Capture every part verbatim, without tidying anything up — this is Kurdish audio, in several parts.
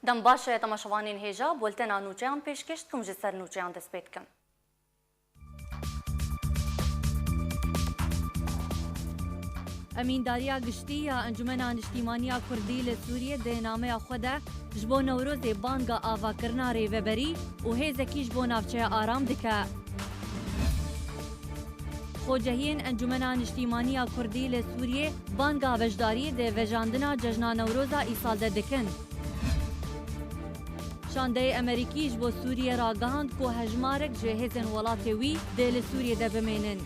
Dem baş e temaşevanên hêja, bultena nûçeyan pêşkêş dikim, ji ser nûçeyan dest pê dikim. Emîndariya Giştî ya Encûmena Niştîmaniya Kurdî li Sûriyê di nameya xwe de ji bo Newrozê banga avakirina rêveberî û hêzekî ji bo navçeya aram dike. Xwecehiyên Encûmena Niştîmaniya Kurdî li Sûriyê banga beşdariyê di vejandina Cejna Newroza îsal de dikin. Şandeyê Amerîkî ji bo Sûriyê ragihand ku hejmarek ji hêzên welatê wî dê li Sûriyê de bimênin.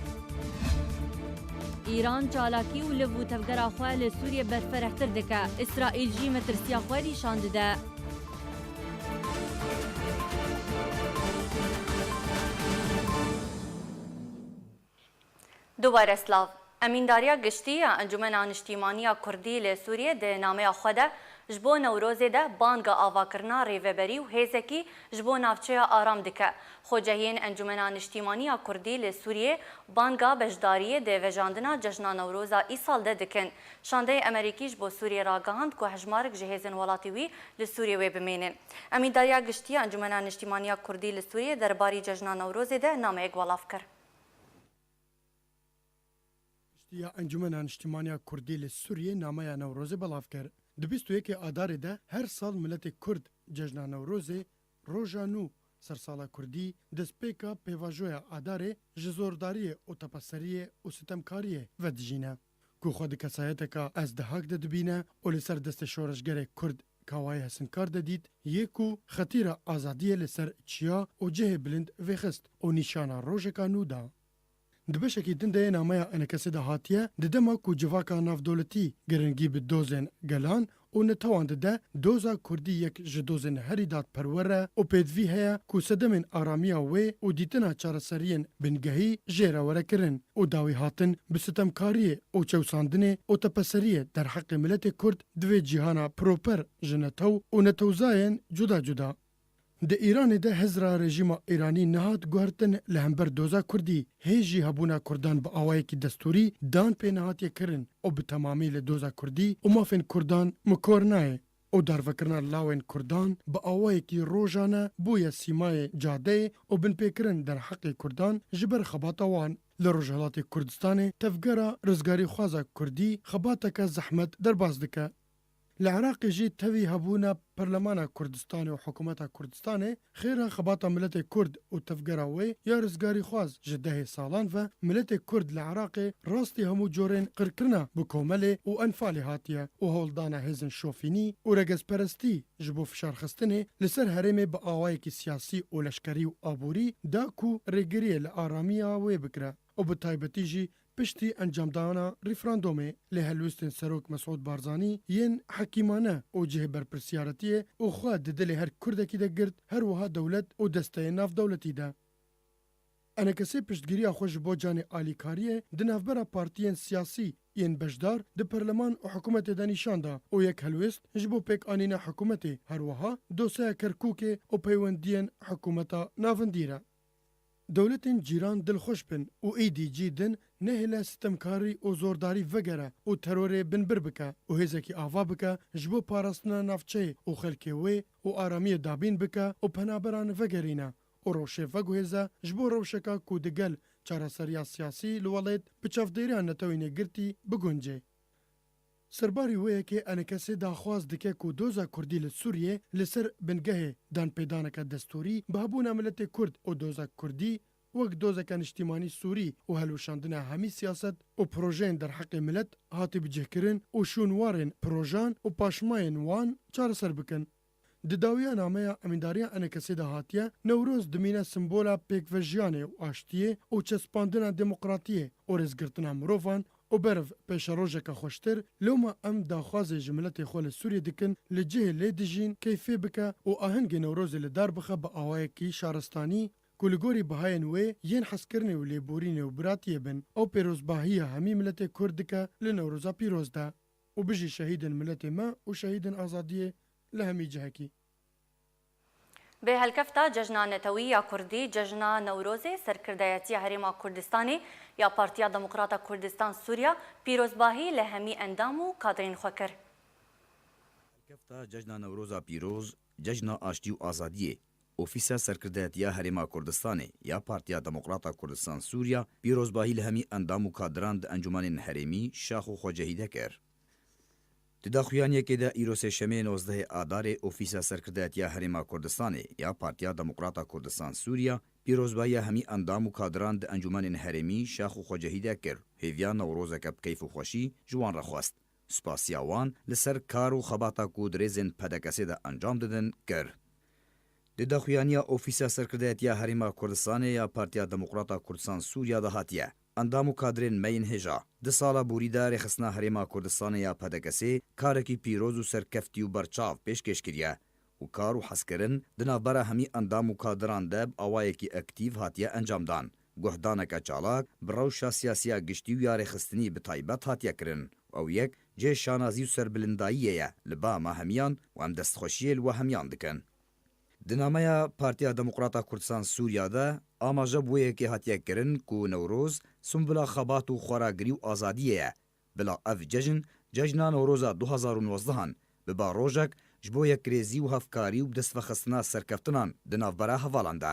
Îran çalakî û liv û tevgera xwe li Sûriyê berferehtir dike. Îsraîl jî metirsiya xwe nîşan dide. Dubare silav. Emîndariya Giştî ya Encûmena Niştîmaniya Kurdî li Sûriyê di nameya xwe de ji bo Newrozê de banga avakirina rêveberî û hêzekî ji bo navçeya aram dike. Xwecehiyên Encûmena Niştîmaniya Kurdî li Sûriyê banga beşdariyê di vejandina Cejna Newroza îsal de dikin. Şandeyê Amerîkî ji bo Sûriyê ragihand ku hejmarek ji hêzên welatê wî li Sûriyê wê bimênin. Emîndariya Giştî ya Encûmena Niştîmaniya Kurdî li Sûriyê derbarî Cejna Newrozê de nameyek belav kir. Giştî ya Encûmena Niştîmaniya Kurdî li Sûriyê nameya Newrozê belav kir. Di bîst û yekê Adarê de her sal miletê Kurd Cejna Newrozê, roja nû sersala Kurdî, destpêka pêvajoya Adarê ji zordariyê û tepeseriyê û sitemkariyê vedijîne. Ku xwe di kesayeteka ezdihak de dibîne û li ser destê şoreşgerê Kurd Kawayê Hesinkar de dît, yê ku xetîra azadiyê li ser çiya û cihê bilind vêxist û nîşana rojeka nû da. Di beşekî din de yê nameya enekesê de hatiye, di dema ku civaka navdewletî giringî bi dozên gelan û netewan dide, doza Kurdî yek ji dozên herî dadperwer e û pêdivî heye ku sedemên aramiya wê û dîtina çareseriyên bingehî jê re were kirin û dawî hatin bi sitemkariyê û çewsandinê û tepeseriyê derheqê miletê Kurd di vê cîhana piroper ji netew û netewzayên cuda cuda. Di Îranê de hizra rejîma Îranî nehat guhertin li hember doza Kurdî, hê jî hebûna Kurdan bi awayekî destûrî dan pê nehatiye kirin û bi temamî li doza Kurdî û mafên Kurdan mikor nayê û darvekirina lawên Kurdan bi awayekî rojane bûye sîmayê cadeyê û binpêkirin derheqê Kurdan ji ber xebata wan. Li Rojhilatê Kurdistanê tevgera rizgarîxwaza Kurdî xebateke zehmet derbas dike. Li Iraqê jî tevî hebûna Perlemana Kurdistanê û Hikûmeta Kurdistanê xêra xebata miletê Kurd û tevgera wê ya rizgarîxwaz ji dehê salan ve miletê Kurd li Iraqê rastî hemû corên qirkirina bi komelê û enfalê hatiye û hewldana hêzên şofînî û regezperestî ji bo fişarxistinê li ser herêmê bi awayekî siyasî û leşkerî û aborî da ku rêgiriyê li aramiya wê bikire û bi taybetî jî piştî encamdana referandumê lê helwestên Serok Mesûd Barzanî yên hekîmane û cihê berpirsiyaretiyê û xwe di dilê her Kurdekî de girt, her wiha dewlet û desteyên navdewletî de. Enekesê piştgiriya xwe ji bo canê alîkariyê di navbera partiyên siyasî yên beşdar di perleman û hikûmetê de nîşan da û yek helwest ji bo pêkanîna hikûmetê, her wiha dosyeya Kerkûkê û peywendiyên hikûmeta navendî re. Dewletên cîran dilxweş bin û êdî cî din nehêle sitemkarî û zordarî vegere û terorê binbir bike û hêzekî ava bike ji bo parastina navçeyê û xelkê wê û aramiyê dabîn bike û penaberan vegerîne û rewşê veguhêze ji bo rewşeka ku digel çareseriya siyasî li welêt bi çavdêriya Netewên Yekgirtî biguncê. Serbarî wê yekê enekesê daxwaz dike ku doza Kurdî li Sûriyê li ser bingehê danpêdaneke destûrî bi hebûna miletê Kurd û doza Kurdî wek dozeke niştîmanî Sûrî û hilweşandina hemî siyaset û projeyên derheqê milet hatî bicihkirin û şûnwarên projan û paşmayên wan çareser bikin. Di dawiya nameya Emîndariya Enekesê de hatiye, Newroz dimîne simbola pêkvejiyanê û aştiyê û çespandina demokratiyê û rêzgirtina mirovan û berev pêşerojeke xweştir, loma em daxwazê ji miletê xwe li Sûriyê dikin, li cihê lê dijîn keyfê bike û ahengê Newrozê li dar bixe bi awayekî şaristanî ku li gorî bihayên wê yên hezkirinê û lêborînê û biratiyê bin. Ew pêrozbahiya hemî miletê Kurd dike li Newroza pîroz de. Û bijî şehîdên miletê me û şehîdên azadiyê li hemî cihekî. Bi helkefta Cejna Netewî ya Kurdî, Cejna Newrozê, Serkirdayetiya Herêma Kurdistanê ya Partiya Demokrata Kurdistan Sûriya pîrozbahî li hemî endam û kadrên xwe kir. Kefta Cejna Newroza Pîroz, Cejna Aştî û Azadiyê, Ofîsa Serkirdeyetiya Herêma Kurdistanê ya Partiya Demokrata Kurdistan Sûriya pîrozbahî li hemî endam û kadiran di encûmenên herêmî şax û xwecehî de kir. Di daxuyaniyekê de îro sêşemê nozdehê Adarê Ofîsa Serkirdeyetiya Herêma Kurdistanê ya Partiya Demokrata Kurdistan Sûriya pîrozbahiya hemî endam û kadiran di encûmenên herêmî şax û xwecehî de kir, hêviya Newrozeke bi keyf û xweşî ji wan re xwest. Spasiya wan li ser kar û xebata ku di rêzên P D K S'ê de encam didin, kir. Di daxuyaniya Ofîsa Serkirdeyetiya Herêma Kurdistanê ya Partiya Demokrata Kurdistan Sûriya de hatiye, endam û kadirên me yên hêja, di sala borî de rêxistina Herêma Kurdistanê ya P D K S'ê karekî pîroz û serkeftî û berçav pêşkêş kiriye û kar û hezkirin di navbera hemî endam û kadiran de bi awayekî aktîf hatiye encamdan. Guhdaneke çalak bi rewşa siyasiya giştî û ya rêxistinî bi taybet hatiye kirin û ew yek cihê şanazî û serbilindayiyê ye li ba me hemiyan û em destxweşiyê li we hemiyan dikin. Di nameya Partiya Demokrata Kurdistan Sûriya de amaje bi wê yekê hatiye kirin ku Newroz simbula xebat û xweragirî û azadiyê ye. Bila ev cejn, Cejna Newroza du hazar û nozdehan, biba rojek ji bo yekrêzî û hevkarî û bi dest vexistina serkeftinan di navbera hevalan de.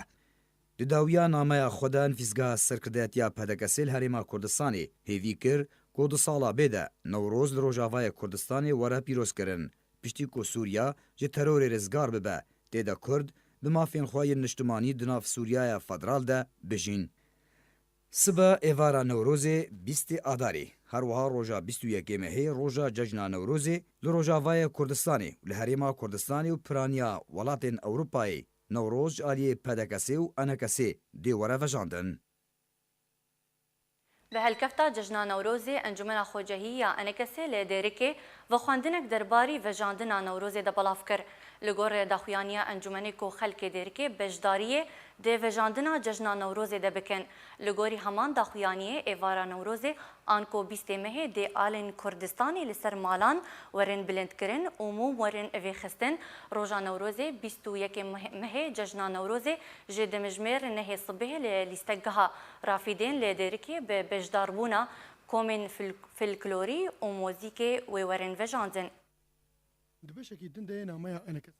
Di dawiya nameya xwe de nivîsgeha serkirdeyetiya P D K S'ê li Herêma Kurdistanê hêvî kir ku di sala bê de Newroz li Rojavayê Kurdistanê were pîrozkirin, piştî ku Sûriya ji terorê rizgar bibe, tê de Kurd bi mafên xwe yên niştimanî di nav Sûriyaya Federal de bijîn. Sibe êvara Newrozê bîstê Adarê, her wiha roja bîst û yekê mehê roja Cejna Newrozê li Rojavayê Kurdistanê û li Herêma Kurdistanê û piraniya welatên Ewropayê Newroz ji aliyê P D K S'ê û E N K S'ê dê were vejandin. Bi helkefta Cejna Newrozê Encûmena Xwecehî ya E N K S'ê li Dêrikê vexwendinek derbarî vejandina Newrozê de belav kir. Li gor daxuyaniya encûmenê ku xelkê Dêrikê beşdariyê di vejandina Cejna Newrozê de bikin. Li gorî heman daxuyaniyê, êvara Newrozê anko bîstê mehê dê alên Kurdistanê li ser malan werin bilindkirin û mûm werin vêxistin. Roja Newrozê bîst û yekê meh-, mehê Cejna Newrozê ji dimijmêr nehê sibehê li lîstekgeha Rafîdên li Dêrikê bi beşdarbûna komên fil-, filklorî û muzîkê wê werin vejandin. Di beşekî din de yê nameya E N K S.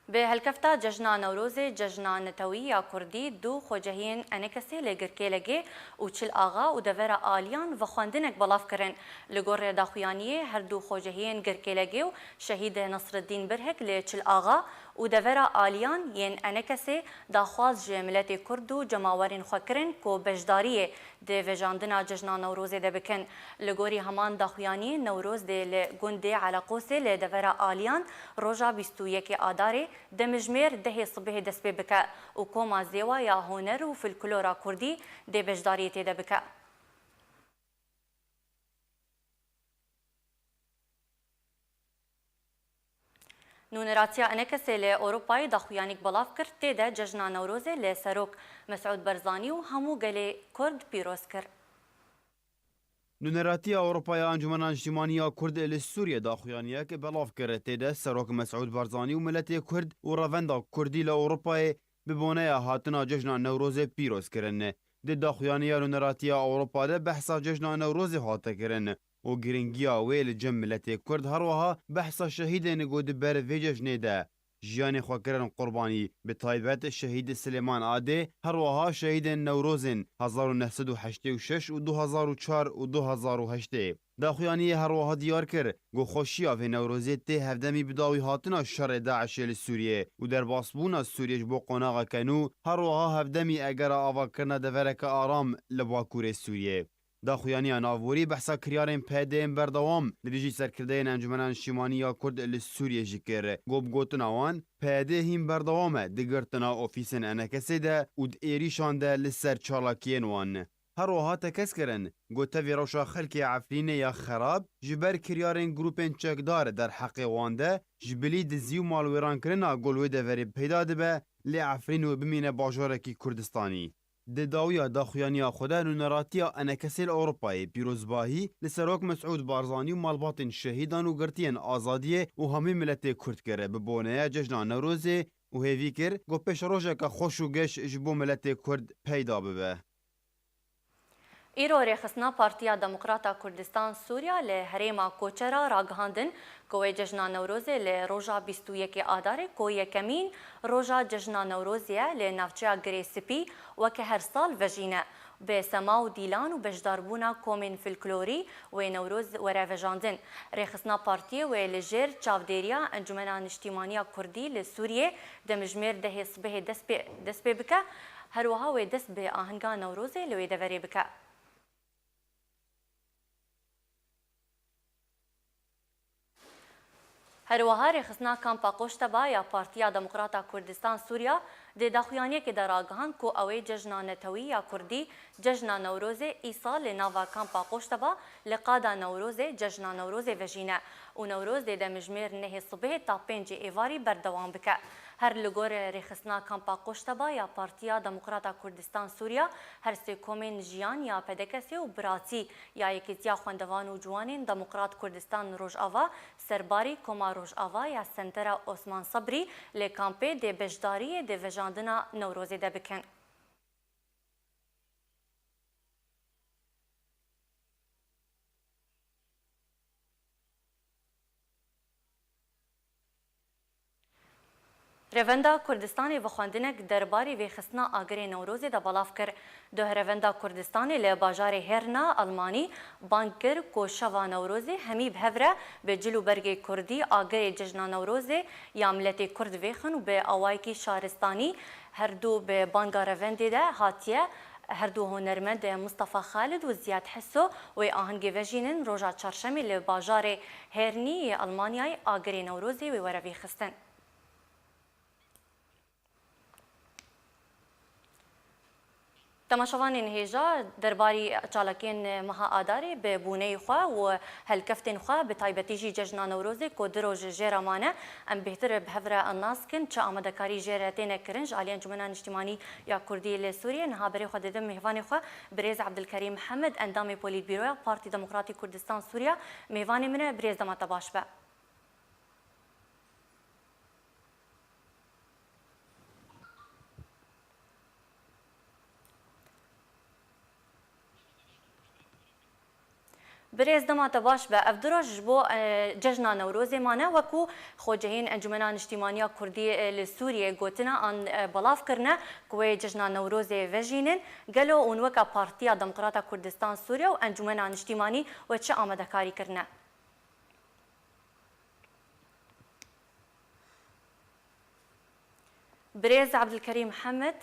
Bi helkefta Cejna Newrozê, Cejna Netewî ya Kurdî, du xwecehiyên E N K S'ê li Girkêlegê û Çil Axa û devera Aliyan vexwendinek belav kirin. Li gor daxuyaniyê, her du xwecehiyên Girkêlegê û Şehîd Nesreddîn Birhik li Çil Axa û devera Aliyan yên E N K S'ê daxwaz ji miletê Kurd û cemawerên xwe kirin ku beşdariyê di vejandina Cejna Newrozê de bikin. Li gorî heman daxuyaniyê, Newroz dê li gundê Eleqosê li devera Aliyan roja bîst û yekê Adarê demijmêr dehê sibehê dest pê bike û koma zêwa ya huner û folklora kurdî dê beşdariyê tê de bike. Nûneratiya E N K S'ê li Ewropayê daxuyanîk belav kir, tê de Cejna Newrozê li Serok Mesûd Barzanî û hemû gelê Kurd pîroz kir. Nûneratiya Ewropa ya Encûmena Niştimanî ya Kurd li Sûriyê daxuyaniyek belav kir, tê de Serok Mesûd Barzanî û miletê Kurd û revenda Kurdî li Ewropayê bi boneya hatina Cejna Newrozê pîroz kirin. Di daxuyaniya Nûneratiya Ewropa de behsa Cejna Newrozê hate kirin û girîngiya wê li cem miletê Kurd, her wiha behsa şehîdên ku di ber vê cejnê de jiyanê xwe kirin qurbanî, bi taybet şehîd Silêman Adê, her wiha şehîdên Newrozên hezar û neh sed û heştê û şeş û du hezar û çar û du hezar û heştê. Daxuyaniyê her wiha diyar kir ku xweşiya vê Newrozê tê hevdemî bi dawî hatina şerê DAIŞê li Sûriyê û derbasbûna Sûriyê ji bo qonaxeke nû, her wiha hevdemî egera avakirina devereke aram li Bakurê Sûriyê. Daxuyaniya navborî behsa kiryarên PYD'ên berdewam li dijî serkirdeyên Encûmena Niştimanî ya Kurd li Sûriyê jî kir. Ku bi gotina wan, PYD hîn berdewam e di girtina ofîsên ENKS'ê de û di êrîşan de li ser çalakiyên wan. Her wiha tekez kirin ku tevî rewşa xelkê Efrînê ya xerab ji ber kiryarên grûpên çekdar derheqê wan de ji bilî dizî û malwêrankirina ku li wê deverê peyda dibe, lê Efrîn wê bimîne bajarekî Kurdistanî. Di dawiya daxuyaniya xwe de nûneratiya ENKS'ê li Ewropayê pîrozbahî li Serok Mesûd Barzanî û malbatên şehîdan û girtiyên azadiyê û hemî miletê Kurd kir bi boneya cejna Newrozê û hêvî kir ku pêşerojeke xweş û geş ji bo miletê Kurd peyda bibe. Îro rêxistina Partiya Demokrata Kurdistan Sûriya li herêma Koçera ragihandin ku wê cejna Newrozê li roja bîst û yekê Adarê ku yekemîn roja cejna Newrozê ye li navçeya Girê Spî weke her sal vejîne. Bi sema û dîlan û beşdarbûna komên folklorî wê Newroz were vejandin. Rêxistina partiyê wê li jêr çavdêriya Encumena Niştîmaniya Kurdî li Sûriyê demijmêr dehê sibehê dest pê, dest pê bike. Her wiha wê dest bi ahinga Newrozê li wê deverê bike. Her wiha rêxistina Kampa Qoşteba ya Partiya Demokrata Kurdistan Sûriya di daxuyaniyekê de ragihand ku ew ê cejna netewî ya Kurdî, Cejna Newrozê, îsal li nava Kampa Qoşteba li qada Newrozê, Cejna Newrozê vejîne û Newroz dê demijmêr nehê sibehê ta pêncê êvarî berdewam bike. Her li gor rêxistina Kampa Qoşteba ya Partiya Demokrata Kurdistan Sûriya, her sê komên Jiyan ya P D K S û Biratî ya Yekîtiya Xwendevan û Ciwanên Demokrat Kurdistan Rojava, serbarî Koma Rojava ya Sentera Osman Sabrî li kampê dê beşdariyê di vejandina Newrozê de bikin. Revenda Kurdistanê bi xwendinek derbarî vêxistina agirê Newrozê de belav kir. Duh Revenda Kurdistanê li bajarê Hêrna Almanî bang kir ku şeva Newrozê hemî bi hev re bi cil û bergê kurdî agirê cejna Newrozê ya miletê kurd vêxin û bi awayekî şaristanî, her du bi banga revendê de hatiye, her du hunermend Mustafa Xalid û Ziyad Heso wê ahengê vejînin roja çarşemê li bajarê Hêrnî yê Almanyayê agirê Newrozê wê were vêxistin. Temaşevanên hêja, derbarî çalakiyên meha Adarê bi bûneyê xwe û helkeftên xwe, bi taybetî jî cejna Newrozê ku du roj jê re mane, em bêhtir bi hev re nas kin çi amadekarî jê re têne kirin ji alî Encumena Niştîmanî ya Kurdî li Sûriyê. Niha berê xwe didim mêvanê xwe birêz Ebdilkerîm Mihemed, endamê Polîtbîroya Partî Demokratî Kurdistan Sûriya, mêvanê min e, birêz dema te baş be. Birêz, dema te baş be. Ev du roj ji bo, e, cejna Newrozê mane, wekû xwecihên Encumena Niştîmaniya Kurdî, e, li Sûriyê gotina an, e, belav kirine ku wê cejna Newrozê vejînin. Gelo hûn weke Partiya Demokrata Kurdistan Sûriye û Encumena Niştîmanî we çi amadekarî kirine? Birêz Ebdilkerîm Mihemed,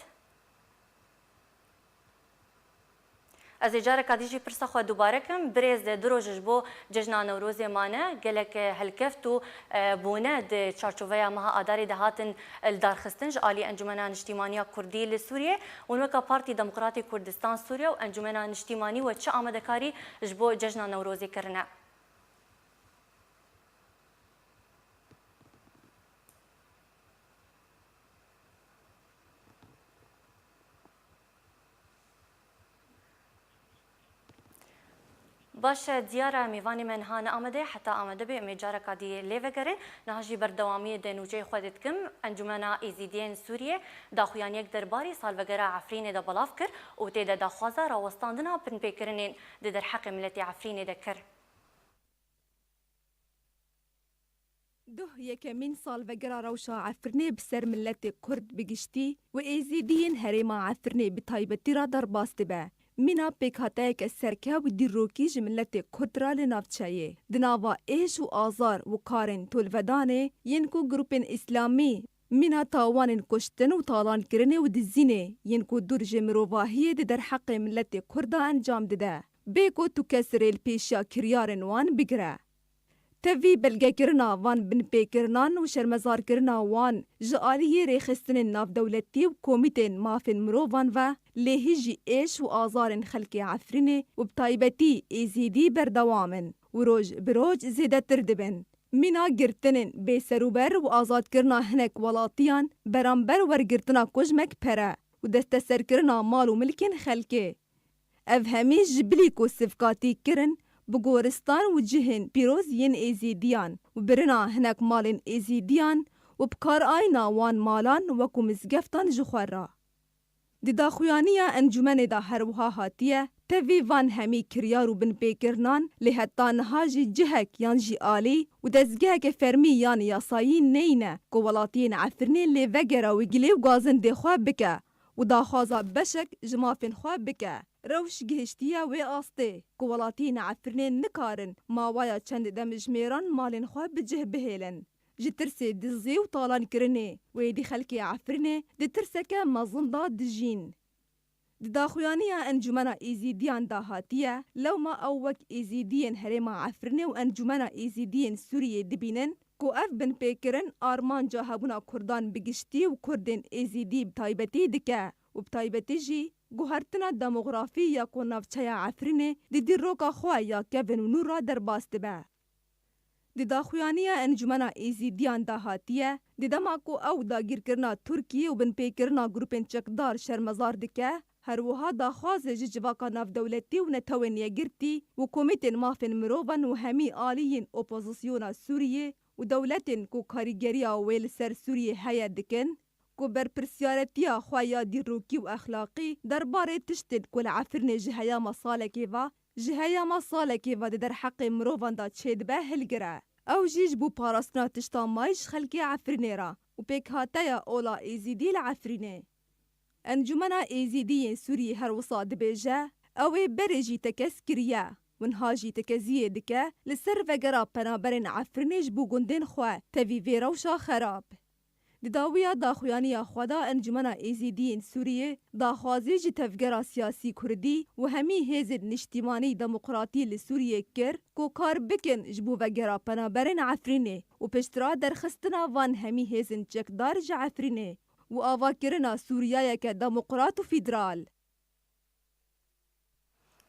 ez ê careka dî jî pirsa xwe dubare kim. Birêz, du roj ji bo cejna Newrozê mane, gelek helkeft û, e, bûne di çarçoveya meha Adarê de hatin lidarxistin ji alî Encumena Niştîmaniya Kurdî li Sûriyê. Hûn weke Partî Demokratî Kurdistan Sûriye û Encumena Niştîmanî we çi amadekarî ji bo cejna Newrozê kirine? Baş e, diyar e, mêvanê me niha ne amade, heta amade be, em ê careka dî lê vegerin. Niha jî berdewamiyê di nûçeyê xwe de dikim. Encumena Êzîdiyên Sûriyê daxuyaniyek derbarî salvegera Efrînê de belav kir û tê de daxwaza rawestandina binpêkirinên di derheqê miletê Efrînê de kir. Duh yekemîn salvegera rewşa Efrînê bi ser miletê Kurd bi giştî û Êzîdiyên herêma Efrînê bi taybetî re derbas dibe. Mîna pêkhateyeke serkew û dîrokî ji miletê Kurd re li navçeyê. Di nava êş û azar û karên tolvedanê yên ku grûpên îslamî mîna tawanên kuştin û talankirinê û dizînê yên ku dûr ji mirovahiyê di derheqê miletê Kurd de encam dide. Bê ku tu kes rê li pêşiya kiryarên wan bigire. Tevî belgekirina van binpêkirinan û şermezarkirina wan ji aliyê rêxistinên navdewletî û komîtên mafên mirovan ve, lê hîn jî êş û azarên xelkê Efrînê û bi taybetî Êzîdî berdewam in û roj bi roj zêdetir dibin. Mîna girtinên bêserûber û azadkirina hinek welatiyan beramber wergirtina kujmek pere û desteserkirina mal û milkên xelkê. Ev hemî ji bilî ku sivkatî kirin bi goristan û cihên pîroz yên Êzîdiyan û birina hinek malên Êzîdiyan û bikarayîna wan malan wekû mizgeftan ji xwe re. Di daxuyaniya encûmenê de her wiha hatiye, Tevî van hemî kiryar û binpêkirinan lê heta niha jî cihek yan jî alî û dezgeheke fermî yan yasayî neyne ku welatiyên Efrînê lê vegera wê gilê û gazindê xwe bike û daxwaza beşek ji mafên xwe bike. Rewş gihiştiye wê astê ku welatiyên Efrînê nikarin mawaya çend demjimêran malên xwe bi cih bihêlin. Ji tirsê dizî û talankirinê wê dî xelkê Efrînê di tirseke mezin de dijîn. Di daxuyaniya Encûmena Êzîdiyan de hatiye, lewma ew wek Êzîdiyên Herêma Efrînê û Encûmena Êzîdiyên Sûriyê dibînin ku ev binpêkirin armanca hebûna Kurdan bi giştî û Kurdên Êzîdî bi taybetî dike û bi taybetî jî guhertina demografî ya ku navçeya Efrînê di dîroka xwe ya kevin û nû re derbas dibe. Di daxuyaniya Encûmena Êzîdiyan de hatiye, di dema ku ew dagîrkirina Tirkiyê û binpêkirina grûpên çekdar şermezar dike, her wiha daxwazê ji civaka navdewletî û Netewên Yekgirtî û komîtên mafên mirovan û hemî aliyên opozisyona Sûriyê û dewletên ku karîgeriya wê li ser Sûriyê heye dikin, ku berpirsyaretiya xwe ya dîrokî û exlaqî derbarê tiştên ku li Efrînê ji heyama salekê ve, ji heyama salekê ve di derheqê mirovan de çêdibe hilgire. Ew jî ji bo parastina tişta mayî ji xelkê Efrînê re û pêkhateya ola Êzîdî li Efrînê. Encûmena Êzîdî yên Sûriyê her wisa dibêje, ew ê berê jî tekez kiriye, winha jî tekeziyê dike li ser vegera penaberên Efrînê ji bo gundên xwe tevî vê rewşa xerab. Di dawiya daxuyaniya xwe de Encûmena Êzîdiyên Sûriyê daxwazî ji tevgera siyasî kurdî û hemî hêzên niştîmanî demokratî li Sûriyê kir ku kar bikin ji bo vegera penaberên Efrînê û piştre derxistina van hemî hêzên çekdar ji Efrînê û avakirina Sûriyeyeke demokrat û federal.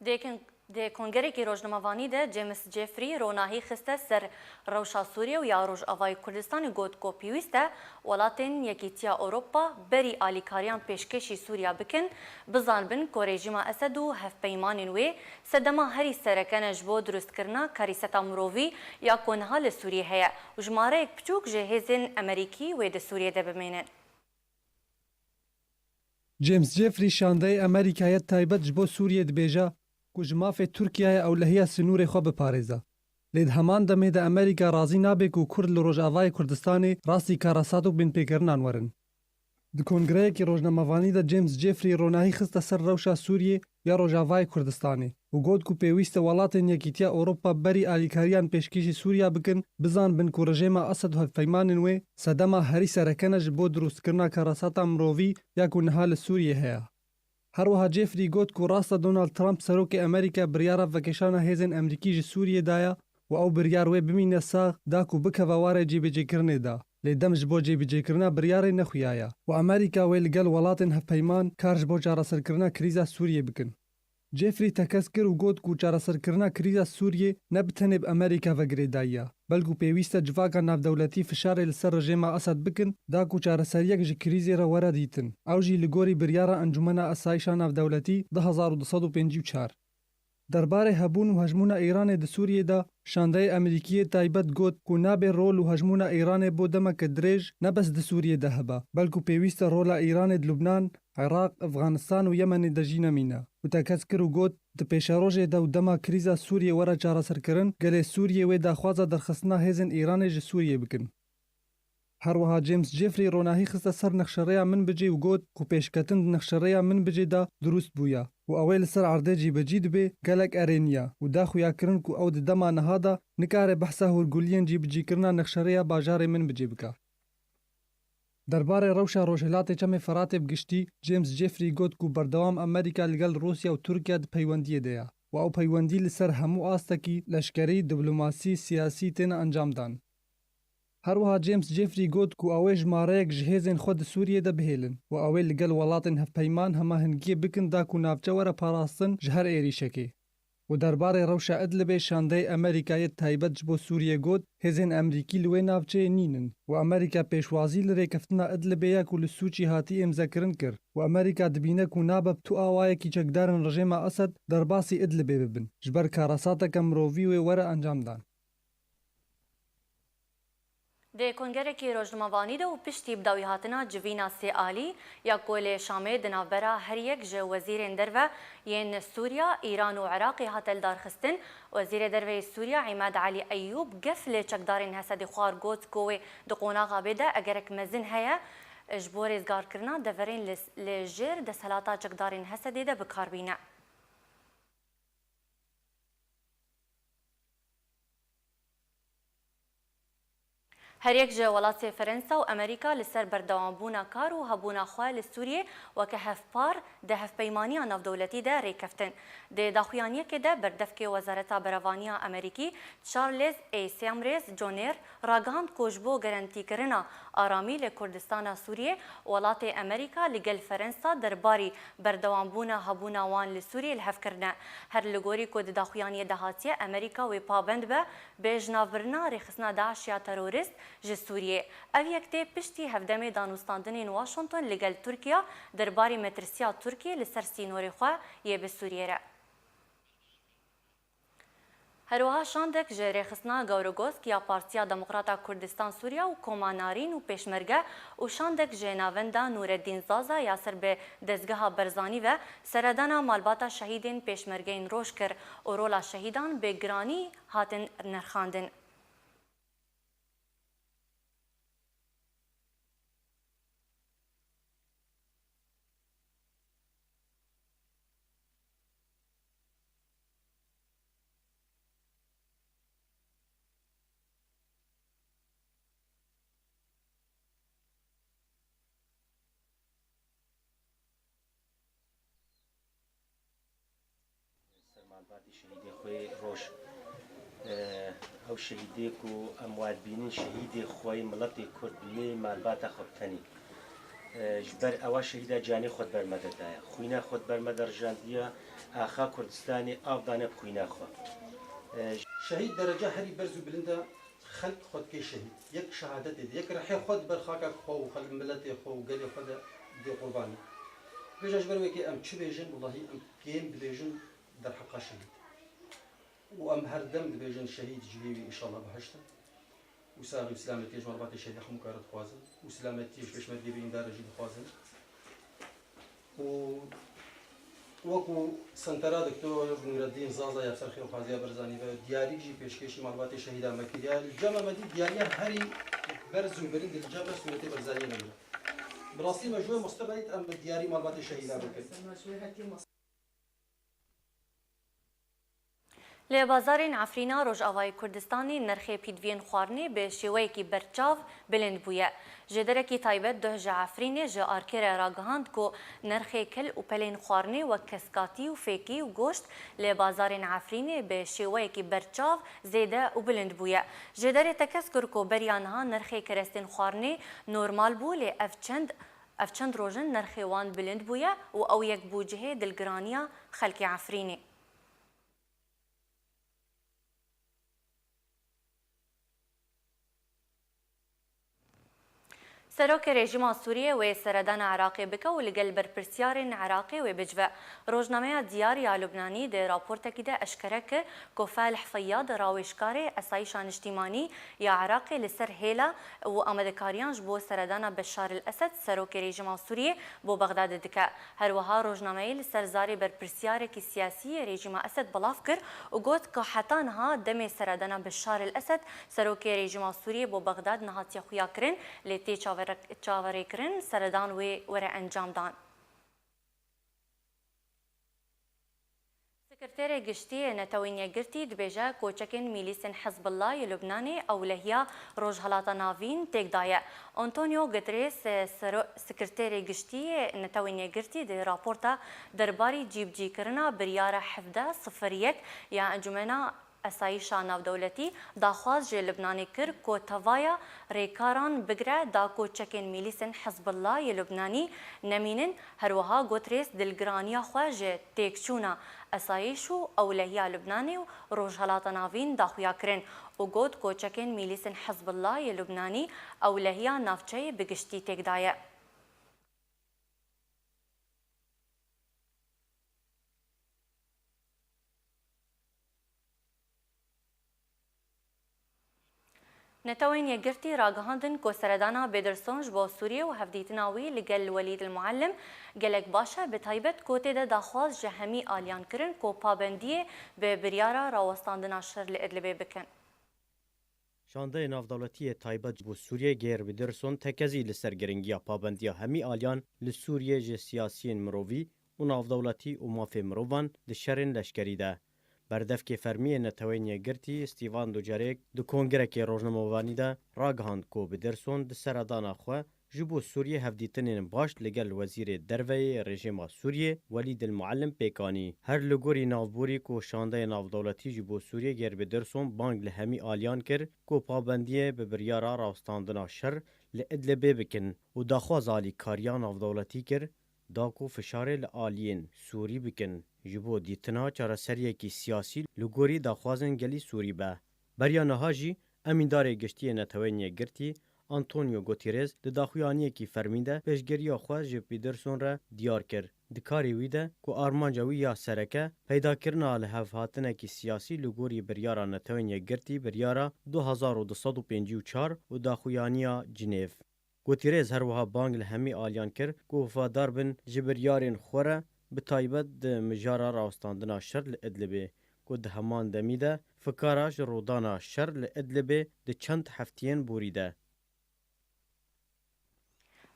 Dê kon-, dê kongerekî rojnamevanî de James Jeffrey ronahî xiste ser rewşa Sûriyê û ya Rojavayê Kurdistanê, got ku pêwîst e welatên Yekîtiya Ewropa berî alîkariyan pêşkêşî Sûriya bikin, bizanibin ku rejîma Esed û hevpeymanên wê sedema herî sereke ne ji bo dirustkirina karîseta mirovî ya ku niha li Sûriyê heye û jimareyek biçûk ji hêzên Emerîkî wê di Sûriyê de bimînin. James Jeffrey şandeyê Amerîkayê taybet ji bo Sûriyê dibêje ku ji mafê Tirkiyeyê ewlehiya sinûrê xwe biparêze. Lê di heman demê de Amerîka razî nabe ku Kurd li Rojavayê Kurdistanê rastî karasat û binpêkirinan werin. Di kongreyekî rojnamevanî de James Jeffrey ronahî xiste ser rewşa Sûriyê ya Rojavayê Kurdistanê û got ku pêwîst e welatên Yekîtiya Ewropa berî alîkariyan pêşkêşî Sûriya bikin, bizanibin ku rejêma Esed û hevpeymanên wê sedema herî sereke ne ji bo dirustkirina karasata mirovî ya ku niha li Sûriyê heye. Her wiha Jeffrey got ku rast e Donald Trump serokê Amerîka biryara vekişana hêzên Amerîkî ji Sûriyê daye û ew biryar wê bimîne sax da ku bikeve warê cîbicîkirinê de, lê dem ji bo cîbicîkirina biryarê nexuyaye û Amerîka wê li gel welatên hevpeyman kar ji bo çareserkirina krîza Sûriyê bikin. Jeffrey tekez kir û got ku çareserkirina krîza Sûriyê ne bi tenê bi Amerîka ve girêdayî ye, belkû pêwîst e civaka navdewletî fişarê li ser rejêma Esed bikin, da ku çareseriyek ji krîzê re were dîtin. Ew jî li gorî biryara Encûmena Asayîşa Navdewletî du hezar û du sed û pêncî û çar. Derbarê hebûn û hejmûna Îranê di Sûriyê de, şandeyê Amerîkiyê taybet got ku nabe rol û hejmûna Îranê bo demeke dirêj ne bes di Sûriyê de hebe, belkû pêwîst e rola Îranê di Lubnan, Iraq, Efxanistan û Yemenê de jî nemîne û tekez kir û got, di pêşerojê de û dema krîza Sûriyê were çareserkirin, gelê Sûriyê wê daxwaza derxistina hêzên Îranê ji Sûriyê bikin. Her wiha James Jeffrey ronahî xiste ser nexşerêya Minbicê û got ku pêşketin di nexşerêya Minbicê de dirust bûye û ew ê li ser erdê cîbicî dibe gelek erênî ye û da xuyakirin ku ew di dema niha de nikare behsa hûrguliyên cîbicîkirina nexşerêya bajarê Minbicê bike. Derbarê rewşa Rojhilatê Çemê Firatê bi giştî, James Jeffrey got ku berdewam Amerîka li gel Rûsya û Tirkiye di peywendiyê de ye û ew peywendî li ser hemû astekî, leşkerî, diplomasî, siyasî têne encamdan. Her wiha James Jeffrey got ku ew ê jimareyek ji hêzên xwe di Sûriyê de bihêlin û ew ê li gel welatên hevpeyman hemahengiyê bikin da ku navçe were parastin ji her êrîşekê. Û derbarê rewşa Idlibê şandeyê Amerîkayê taybet ji bo Sûriyê got, hêzên Amerîkî li wê navçeyê nînin û Amerîka pêşwazî li rêkeftina Idlibê ya ku li Sûçî hatî îmzekirin kir û Amerîka dibîne ku nabe bi tu awayekî çekdarên rejêma Esed derbasî Idlibê bibin, ji ber karasateke mirovî wê were encamdan. Di kongerekî rojnamevanî de û piştî bidawîhatina civîna sê alî ya ku li Şamê di navbera her yek ji wezîrên derve yên Sûriya, Îran û Iraqê hate lidarxistin, Wezîrê Derve yê Sûriya Îmad Elî Eyûb gef li çekdarên Hesedê xwar, got ku wê di qonaxa bê de egerek mezin heye ji bo rêzgarkirina deverên li, li jêr desthilata çekdarên Hesedê de bi kar bîne. Her yek ji welatê Ferensa û Amerîka li ser berdewambûna kar û hebûna xwe li Sûriyê weke hevpar di hevpeymaniya navdewletî de rê keftin. Di daxuyaniyekê de berdevkê Wezareta Berevaniya Amerîkî Charles A. Sanders Junior ragihand ku ji bo gerentîkirina aramî li Kurdistana Sûriyê, welatê Amerîka li gel Ferensa derbarî berdewambûna hebûna wan li Sûriyê li hev kirine. Her li gorî ku di daxuyaniyê de hatiye, Amerîka wê pabend be bi jinavbirina rêxistina DAIŞ ya terorîst ji Sûriyê. Ev yek tê piştî hevdemê danûstandinên Washington li gel Tirkiya derbarî metirsiya Tirkiyê li ser sînorê xwe yê bi Sûriyê re. Herwiha şandek ji Rêxistina Gawrogosk ya Partiya Demokrata Kurdistan Sûriya û Koma Narîn û Pêşmerge û şandek ji Navenda Nûreddîn Zaza ya ser bi Dezgeha Barzanî ve seredana malbata şehîdên Pêşmergeyên Roj kir û rola şehîdan bi giranî hatin nirxandin. Ser malbatê şehîdê xwe roj. Ew şehîdê ku em wadibînin şehîdê xwe yê miletê Kurd nê malbata xwe bi tenê. Ji ber ewa şehîda canê xwe di ber me de daye. Xwîna xwe di ber me de rijandiye, axa Kurdistanê av dane bi xwîna xwe. Şehîd dereca herî berz û bilind e. Xelk xwe dike şehîd. Yek şehadetê de, yek rihê xwe di ber xaka xwe û xelk miletê xwe û gelê xwe de dê qurbanî. Vêca ji ber wekê em çi bêjin, wellahî em kêm dibêjin derheqa şehîd. Û em her dem dibêjin şehîd cihê wî înşallah behişt e. Û sax û selametiyê ji malbatê şehîda hemû kar dixwazin. Û selametiyê ji pêşmergê birîndar re jî dixwazin. Û wekî sentera Doktor Nûreddîn Zaza ya ser xêrxwaziya Barzanî ve diyarîk jî pêşkêşî malbatê şehîda me kiriye. Li cem me dî diyariya herî berz û bilind li cem me sûretê Barzaniyê nemîne. Bi rastî me ji wê mostebeyî em bi diyarî malbatê şehîda bikin. Li bazarên Efrîna Rojavayê Kurdistanê nirxê pîtviyên xwarinê bi şêweyekî berçav bilind bûye. Jêderekî taybet duh ji Efrînê ji ARKê re ragihand ku nirxê kil û pelên xwarinê wek keskatî û fêkî û goşt li bazarên Efrînê bi şêweyekî berçav zêde û bilind bûye. Jêderê tekez kir ku beriya niha nirxê kerestên xwarinê normal bû, lê ev çend, ev çend roj in nirxê wan bilind bûye û ew yek bû cihê dilgiraniya xelkê Efrînê. Serokê rejîma Sûriyê wê seredana Iraqê bike û li gel berpirsiyarên Iraqê wê bicive. Rojnameya Diyar ya Lubnanî di raportekî de eşkere kir ku Falih Feyyad, rawêjkarê Esayîşa Niştîmanî ya Iraqê, li ser hêla û amadekariyan ji bo seredana Beşar el Esed, serokê rejîma Sûriyê, bo Bexdadê dike. Her wiha rojnameyê li ser zarê berpirsiyarekî siyasî yê rejîma Esed belav kir û got ku heta niha demê seredana Beşar el Esed, serokê rejîma Sûriyê, bo Bexdad nehatiye xuyakirin, lê tê çavere-, çaverêkirin seredan wê were encaman. Sekreterê Giştî yê Netewên Yekgirtî dibêje koçekên mîlîsên Hizbullah yê Lubnanê ewlehiya Rojhilata Navîn têk daye. Antonio Guterres, sero-, Sekreterê Giştî yê Netewên Yekgirtî di raporta derbarî cîbicîkirina biryara hevdeh sifir yek ya Encûmena Esayîşa Navdewletî daxwaz ji Libnanê kir ku tevaya rêkaran bigire da ku çekên mîlîsên Hizbullah yê Lubnanî nemînin. Her wiha Guterres dilgiraniya xwe ji têkçûna esayîş û ewlehiya Lubnanê û Rojhilata Navîn daxuya kirin û got ku çekên mîlîsên Hizbullah yê Lubnanî ewlehiya navçeyê bi giştî têk daye. Netewên Yekgirtî ragihandin ku seredana Pederson ji bo Sûriyê û hevdîtina wî li gel Welîd el Muallim gelek baş e, bi taybet ku tê de daxwaz ji hemî aliyan kirin ku pabendiyê bi biryara rawestandina şer li Idlibê bikin. Şandeyê navdewletî yê taybet ji bo Sûriyê Geir Pederson tekezî li ser giringiya pabendiya hemî aliyan li Sûriyê ji siyasiyên mirovî û navdewletî û mafê mirovan di şerên leşkerî de. Berdevkê fermî yê Neteweyên Yekgirtî Stefan Dujarric di kongrekê rojnamevanî de ragihand ku Pederson di seredana xwe ji bo Sûriyê hevdîtinên baş li gel Wezîrê Derve yê rejîma Sûriyê Welîd el Muallim pêk anî. Her li gorî navborî ku şandeyê navdewletî ji bo Sûriyê Geir Pederson bang li hemî aliyan kir ku pabendiyê bi biryara rawestandina şer li Idlibê bikin û daxwaza alîkariya navdewletî kir da ku fişarê li aliyên Sûrî bikin ji bo dîtina çareseriyekî siyasî li gorî daxwazên gelî Sûrî be. Beriya niha jî Emîndarê Giştî yê Neteweyên Yekgirtî Antonio Guterres di daxuyaniyekî fermî de pêşgiriya xwe ji Pederson re diyar kir. Di karê wî de ku armanca wî ya sereke peydakirina lihevhatinekî siyasî li gorî biryara Netewên Yekgirtî, biryara du hezar û du sed û pêncî û çar û daxuyaniya Cinêv. Guterres her wiha bang li hemî aliyan kir ku wefadar bin ji biryarên xwe re, bi taybet di mijara rawestandina şer li Idlibê, ku di heman demî de fikara ji rûdana şer li Idlibê di çend heftiyên borî de.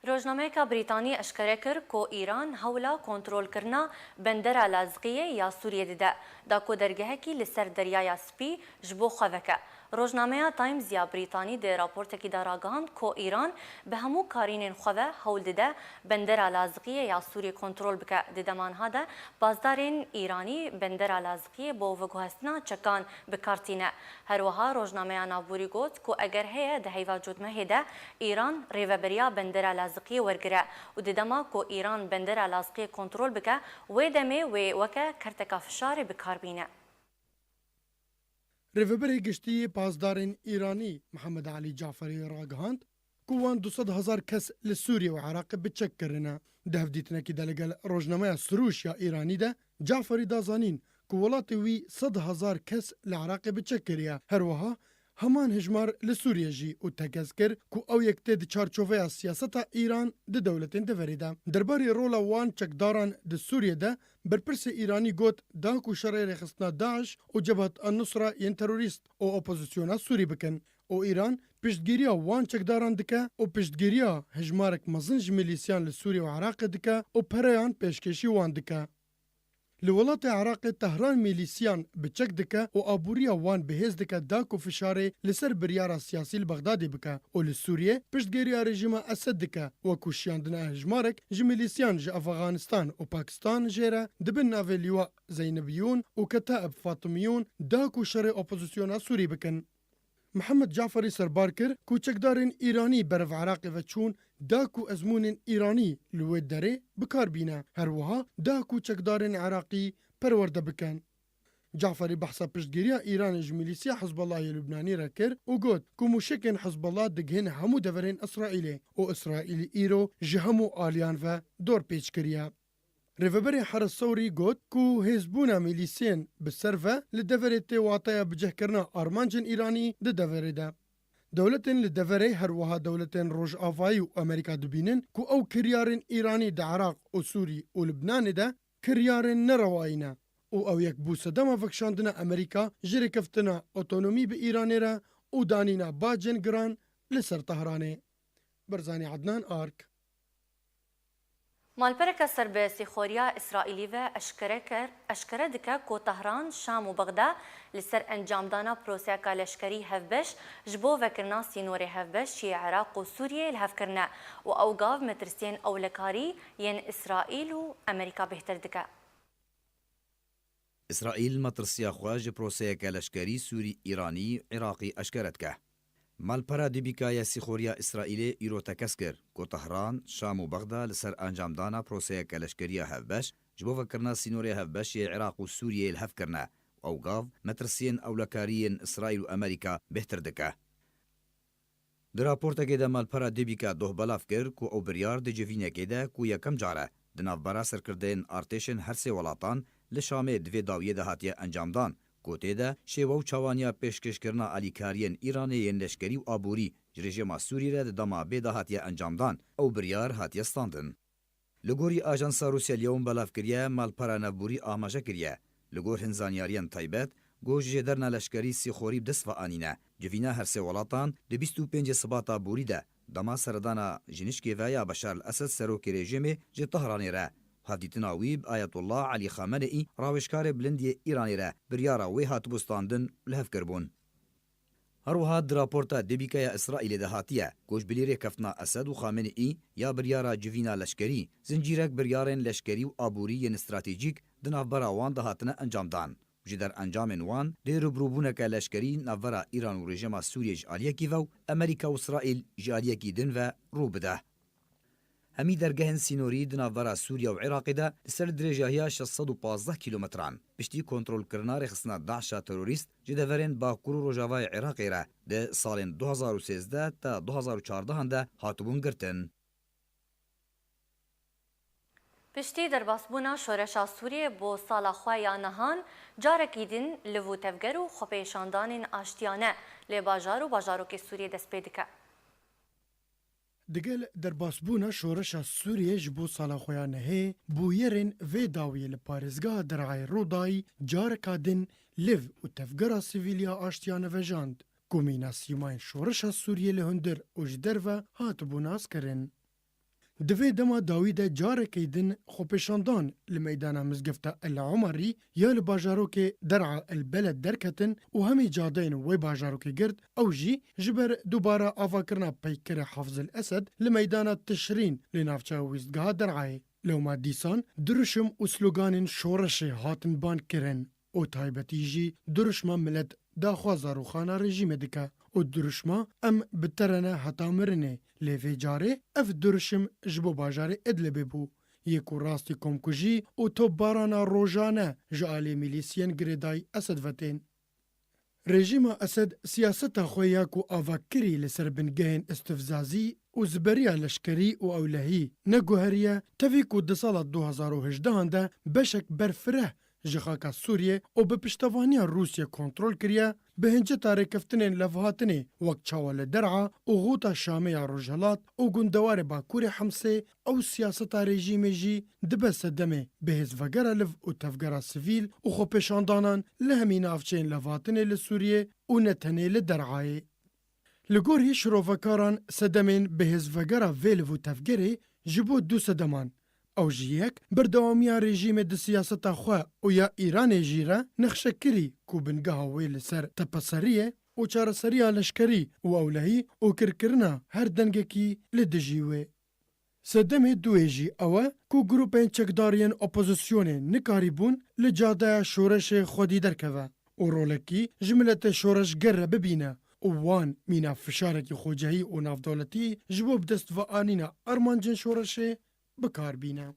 Rojnameyeka Brîtanî eşkere kir ku Îran hewla kontrolkirina bendera Laziqiyê ya Sûriyê dide, da ku dergehekî li ser Deryaya Spî ji bo xwe veke. Rojnameya Times ya Brîtanî di raportekî de ragihand ku Îran bi hemû karînên xwe ve hewl dide bendera Laziqiyê ya Sûriyê kontrol bike. Di dema niha de bazdarên Îranî bendera Laziqiyê bo veguhestina çekan bi kar tîne. Her wiha rojnameya navborî got ku eger heye di heyva cotmehê de Îran rêveberiya bendera Laziqiyê wergire û di dema ku Îran bendera Laziqiyê kontrol bike, wê demê wê weke kerteka fişarê bi kar bîne. Rêveberê Giştî yê Pasdarên Îranî Mihemed Elî Caferî ragihand ku wan du sed hezar kes li Sûriyê û Iraqê bi çek kirine. Di hevdîtinekî de li gel rojnameya Sirûş ya Îranî de Caferî da zanîn ku welatê wî sed hezar kes li Iraqê bi çek kiriye. Her wiha heman hejmar li Sûriyê jî û tekez kir ku ew yek tê di çarçoveya siyaseta Îran di dewletên deverê de. Derbarê rola wan çekdaran di Sûriyê de berpirsê Îranî got, da ku şerê rêxistina DAIŞ û Cebhat an-Nusra yên terorîst û opozisyona Sûrî bikin û Îran piştgiriya wan çekdaran dike û piştgiriya hejmarek mezin ji milîsyan li Sûriyê û Iraqê dike û pereyan pêşkêşî wan dike. Li welatê Iraqê Tehran milîsyan bi çek dike û aboriya wan bihêz dike da ku fişarê li ser biryara siyasî li Bexdadê bike û li Sûriyê piştgiriya rejîma Esed dike, wekû şiyandina hejmarek ji milîsyan ji Efxanistan û Pakistan jê re di bin navê Lîwa Zeynebiyûn û Ketaib Fatimiyûn da ku şerê opozisyona Sûrî bikin. Mihemed Caferî serbar kir ku çekdarên Îranî berev Iraqê ve çûn da ku ezmûnên Îranî li wê derê bi kar bîne. Her wiha da ku çekdarên Iraqî perwerde bikin. Caferî behsa piştgiriya Îranê ji milîsiya Hizbullahê Lubnanî re kir û got ku mûşekên Hizbullah digihên hemû deverên Îsraîlê û Îsraîl îro ji hemû aliyan ve dorpêç kiriye. Rêveberê Heres Sewrî got ku hêzbûna milîsiyên bi ser ve li deverê tê wateya bicihkirina armancên Îranî di deverê de. Dewletên li deverê her wiha dewletên Rojavayî û Amerîka dibînin ku ew kiryarên Îranî di Iraq û Sûrî û Libnanê de kiryarên nerewayî ne û ew yek bû sedema vekişandina Amerîka ji rêkeftina otonomî bi Îranê re û danîna bacên giran li ser Tehranê. Barzanî Ednan, Ark. Malpereke ser bi sîxoriya Îsraîlî ve eşkere kir, eşkere dike ku Tehran, Şam û Bexda li ser encamdana proseyeka leşkerî hevbeş ji bo vekirina sînorê hevbeş yê Iraq û Sûriyê li hev kirine û ew gav metirsiyên ewlekarî yên Îsraîl û Amerîka bêhtir dike. Îsraîl metirsiya xwe ji proseyeke leşkerî Sûrî, Îranî, Iraqî eşkere dike. Malpera Dubîka ya Sîxoriya Îsraîlê îro tekez kir ku Tehran, Şam û Bexda li ser encamdana proseyeke leşkerî ya hevbeş ji bo vekirina sînorê hevbeş yê Iraq û Sûriyeyê li hev kirine û ew gav metirsiyên ewlekarî yên Îsraîl û Amerîka bêhtir dike. Di raportekê de malpera Dubîka doh belav kir ku ew biryar di civînekê de ku yekem car e di navbera serkirdeyên artêşên her sê welatan li Şamê di vê dawiyê de hatiye encamdan Ku tê de şêwe û çawaniya pêşkêşkirina alîkariyên Îranê yên leşkerî û aborî ji rejîma Sûriyê re di dema bê de hatiye encamdan, ew biryar hatiye standin. Li gorî Ajansa Rûsya Liyewm belav kiriye, malpera navborî amaje kiriye. Li gor hin zanyariyên taybet, ku ji jêderna leşkerî sîxorî bi dest ve anîne. Civîna her sê welatan di bîst û pêncê Sibata borî de, dema seredana ji nişkê ve ya Beşar el Esed serokê rejîmê ji Tehranê re, hevdîtina wî bi Ayetullah Elî Xameneî, rawêjkarê bilind yê Îranê re biryara wê hatibû standin û li hev kiribûn. Her wiha di raporta dêbîka ya Îsraîlê de hatiye, ku ji bilî rêkeftina Esed û Xameneî ya biryara civîna leşkerî, zincîrek biryarên leşkerî û aborî yên stratejîk di navbera wan de hatine encamdan. Ji der encamên wan dê rûbirûbûneke leşkerî navbera Îran û rejîma Sûriyê ji aliyekî ve û Amerîka û Îsraîl ji aliyekî din ve rû bide. Hemî dergehên sînorî di navbera Sûriye û Iraqê de li ser dirêjahiya şeş sed û pazdeh kîlometran, piştî kontrolkirina rêxistina DAIŞa terorîst ji deverên Bakur û Rojavayê Iraqê re di salên du hazar û sêzdeh ta du hazar û çardehan de hatibûn girtin. Piştî derbasbûna şoreşa Sûriyê bo sala xwe ya nihan, carekî din liv û tevger û xwepêşandanên aştiyane li bajar û bajarokê Sûriyê dest pê dike. Digel derbasbûna şoreşa Sûriyê ji bo sala xwe ya nehê, bûyerên vê dawiyê li parêzgeha Derayê Rûdayî careka din liv û tevgera sivîl ya aştiyane vejand, ku mîna sîmayên şoreşa Sûriyê li hundir û ji derve hatibû naskirin. Di vê dema dawî de carekê din xwepêşandan li meydana Mizgefta El Omerî ya li bajarokê Der'a El Beled derketin û hemî cadeyên wê bajarokê girt, ew jî ji ber dubara avakirina peykerê Hafiz El Esed li meydana Tişrîn li navçeya wîstgeha Der'ayê. Lewma dîsan dirûşim û sloganên şoreşê hatin ban kirin û taybetî jî dirûşma milet daxwaza rûxana rejîmê dike û dirûşma em bi te re ne heta mirinê. Lê vê carê ev dirûşim ji bo bajarê Idlibê bû, yê ku rastî komkujî û topbarana rojane ji alî milîsiyên girêdayî Esed ve tên. Rejîma Esed siyaseta xwe ya ku ava kirî li ser bingehên istifzazî û ziberiya leşkerî û ewlehî neguheriye, tevî ku di sala du hazar û hejdehan de beşek berfireh ji xaka Sûriyê û bi piştevaniya Rûsya kontrol kiriye, bi hinceta rêkeftinên levhatinê wek çawa li Der'a û Xûta Şamê ya Rojhilat û gundewarê Bakurê Himsê, ew siyaseta rejîmê jî dibe sedemê bihêz vegera liv û tevgera sivîl û xwepêşandanan li hemî navçeyên levhatinê li Sûriyê û ne tenê li Der'ayê. Li gorî şirovekaran sedemên bihêz vegera vê liv û tevgerê ji bo du sedeman. Ew jî yek berdewamiya rejîmê di siyaseta xwe û ya Îranê jî re nexşekirî ku bingeha wê li ser tepeseriyê û çareseriya leşkerî û ewlehî û kirkirina her dengekî li dijî wê. Sedemê duyê jî ew e ku grûpên çekdar yên opozisyonê nikarîbûn li cadeya şoreşê xwedî derkeve û rolekî ji miletê şoreşger re bibîne û wan mîna fişarekî xwecihî û navdewletî ji bo bi dest ve anîna armancên şoreşê bi kar bîne.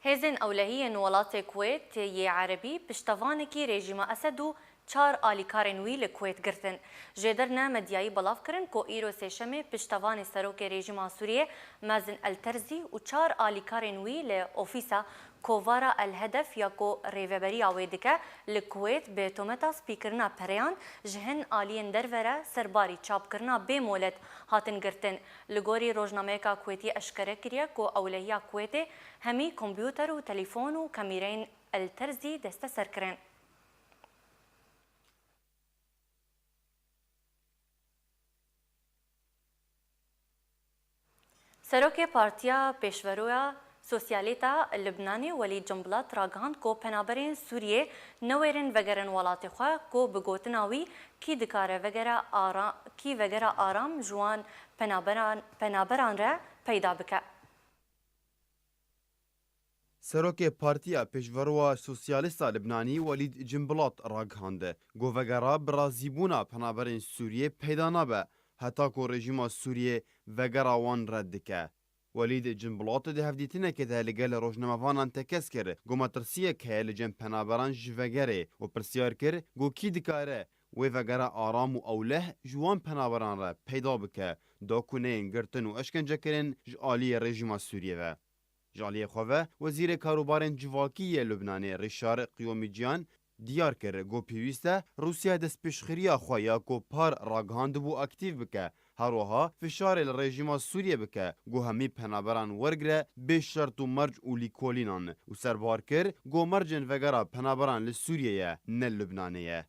Hêzên ewlehî yên welatê Kuwêt yê Erebî piştevanekî rejîma Esed û çar alîkarên wî li Kuwêt girtin. Jêderine medyayî belav kirin ku îro sêşemê piştevanê serokê rejîma Sûriyê Mezin El Terzî û çar alîkarên wî li ofîsa Kovara El Hedef ya ku rêveberiya wê dike li Kuwêt bi tometa spîkirina pereyan ji hin aliyên derve re serbarî çapkirina bê molet hatin girtin. Li gorî rojnameyeka Kuwêtî eşkere kiriye ku ewlehiya Kuwêtê hemî kompûter û telefon û kamîreyên El Terzî desteser kirin. Serokê Partiya Pêşveroya Sosyalîta Libnanê Welîd Cimbilat ragihand ku penaberên Sûriyê newêrin vegerin welatê xwe, ku bi gotina wî kî dikare vegere ara-, kî vegera aram ji wan penaberan, penaberan re peyda bike. Serokê Partiya Pêşveroya Sosyalîsta Libnanî Welîd Cimbilat ragihand, ku vegera bi razîbûna penaberên Sûriyê peyda nabe, heta ku rejîma Sûriyê vegera wan red dike. Welîd Cimbilat di hevdîtinekê de li gel rojnamevanan tekez kir, ku metirsiyek heye li cem penaberan ji vegerê û pirsiyar kir, ku kî dikare wê vegera aram û ewleh ji wan penaberan re peyda bike, da ku neyên girtin û eşkencekirin ji aliyê rejîma Sûriyê ve. Ji aliyê xwe ve, Wezîrê Karûbarên Civakî yê Lubnanê Rîşar Qiyomîciyan Diyar kir ku pêwîst e Rûsya destpêşxeriya xwe ya ku par ragihandibû aktîf bike, her wiha fişarê li rejîma Sûriyê bike ku hemî penaberan wergire bê şert û merc û lîkolînan û serbar kir ku mercên vegera penaberan li Sûriyê ye, ne li Lubnanê ye.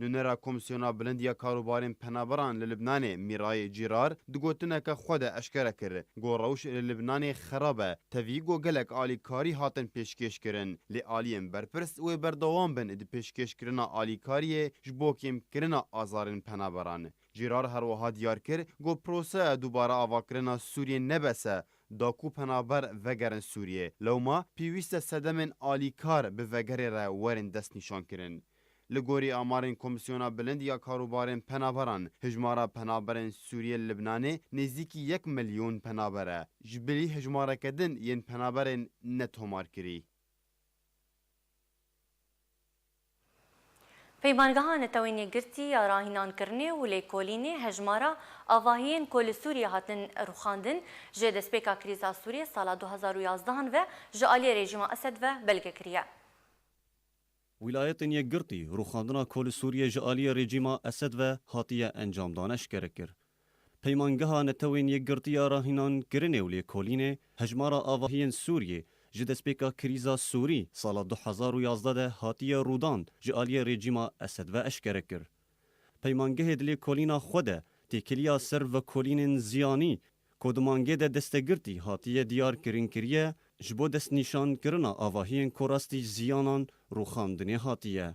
Nûnera Komîsyona Bilind ya Karûbarên Penaberan li Libnanê Mîrayê Cîrar di gotineke xwe de eşkere kir ku rewş li Libnanê xerab e, tevî ku gelek alîkarî hatin pêşkêş kirin, lê aliyên berpirs wê berdewam bin di pêşkêşkirina alîkariyê ji bo kêmkirina azarên penaberan. Cîrar her wiha diyar kir ku proseya dubare avakirina Sûriyê ne bes e, da ku penaber vegerin Sûriyê. Lewma pêwîst e sedemên alîkar bi vegerê re werin destnîşankirin. Li gorî amarên Komîsyona Bilind ya Karûbarên Penaberan, hijmara penaberên Sûriyê li Libnanê nêzîkî yek milyon penaber e, ji bilî hijmareke din yên penaberên netomarkirî. Peymangeha Netewên Yekgirtî ya Rahînankirinê û Lêkolînê hejmara avahiyên ku li Sûriyê hatin rûxandin ji destpêka krîza Sûriyê sala du hazar û yazdehan ve ji aliyê rejîma Esed ve belge kiriye. Wîlayetên Yekgirtî rûxandina ku li Sûriyê ji aliyê rejîma Esed ve hatiye encamdan eşkere kir. Peymangeha Netewên Yekgirtî ya Rahînankirinê û Lêkolînê hejmara avahiyên Sûriyê ji destpêka krîza Sûrî sala du hezar û yazdeh de hatiye rûdan ji aliyê rejîma Esed ve eşkere kir. Peymangehê di lêkolîna xwe de têkiliya ser vekolînên ziyanî ku di mangê de destegirtî hatiye diyar kirin kiriye, ji bo destnîşankirina avahiyên ku rastî ziyanan rûxandinê hatiye.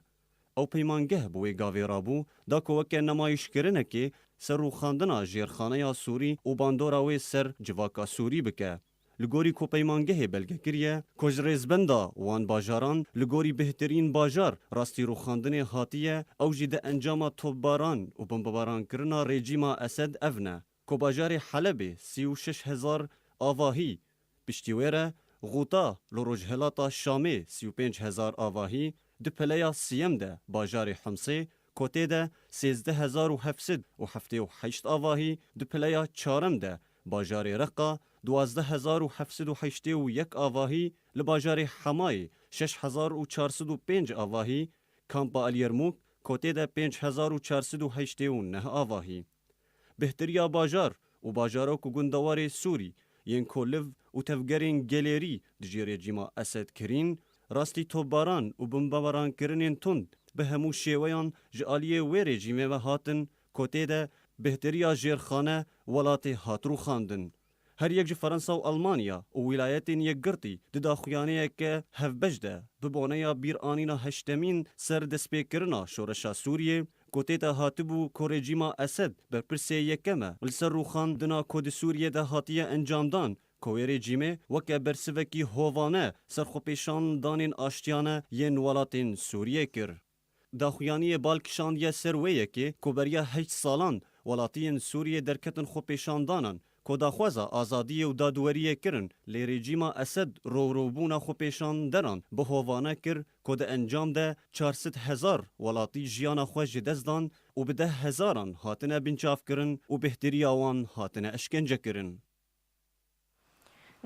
Ew peymangeh bi wê gavê rabû, da ku weke nemayîşkirinekê ser rûxandina jêrxaneya Sûrî û bandora wê ser civaka Sûrî bike. Li gorî ku peymangehê belge kiriye ku ji rêzbenda wan bajaran li gorî bêhtirîn bajar rastî rûxandinê hatiye, ew jî di encama topbaran û bombebarankirina rejîma Esed ev ne. Ku bajarê Helebê sî û şeş hezar avahî, piştî wê re Xûta li rojhilata Şamê sî û pênc hezar avahî, di pileya siyem de bajarê Himsê, ku tê de sêzdeh hezar û heft sed û heftê û heşt avahî, di pileya çarem de bajarê Reqa duwazdeh hezar û heft sed û heştê û yek avahî, li bajarê Hemayê şeş hezar û çar sed û pênc avahî, kampa El Yermûk, ku tê de pênc hezar û çar sed û heştê û neh avahî. Bêhtiriya bajar û bajarok û gundewarê Sûrî yên ku liv û tevgerên gelêrî dijî rejîma Esed kirîn, rastî topbaran û bombebarankirinên tund bi hemû şêweyan ji aliyê wê rejîmê ve hatin, ku tê de bêhtiriya jêrxane welatê hat rûxandin. Her yek ji Fransa û Almanya û Wîlayetên Yekgirtî di daxuyaniyeke hevbeş de bi boneya bîranîna heştemîn ser destpêkirina şoreşa Sûriyê, ku tê de hatibû ku rejîma Esed berpirsê yekem e li ser rûxandina ku di Sûriyê de hatiye encamdan, ku wê rejîmê weke bersivekî hovane ser xwepêşandanên aştiyane yên welatên Sûriyê kir. Daxuyaniyê bal kişandiye ser wê yekê ku beriya heşt salan welatiyên Sûriyê derketin xwepêşandanan ku daxwaza azadiyê û dadweriyê kirin, lê rejîma Esed rowrowbûna xwepêşanderan bi hovane kir ku di encam de çar sed hezar welatî jiyana xwe ji dest dan û bi deh hezaran hatine binçavkirin û bêhtiriya wan hatine eşkencekirin.